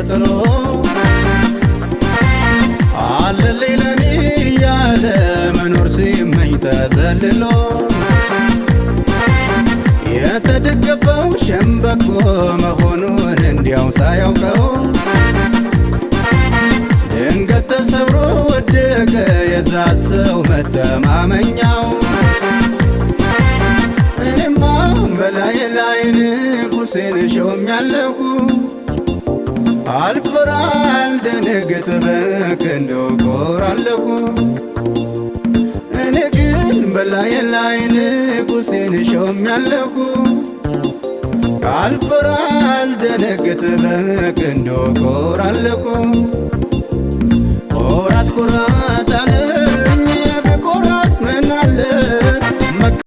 ተጥሎ አለልኝ ለኔ እያለ መኖር ሲመኝ ተዘልሎ የተደገፈው ሸምበቆ መሆኑን እንዲያው ሳያውቀው ድንገት ተሰብሮ ወደቀ የዛ ሰው መተማመኛው። እኔማ በላይ ላይ ንጉሴን ሾሜያለሁ፣ አልፈራ አልደነግጥ በክንዱ እኮራለሁ። እኔ ግን በላይ ላይ ንጉሴን ሾሜያለሁ፣ አልፈራ አልደነግጥ በክንዱ እኮራለሁ። ኩራት ኩራት።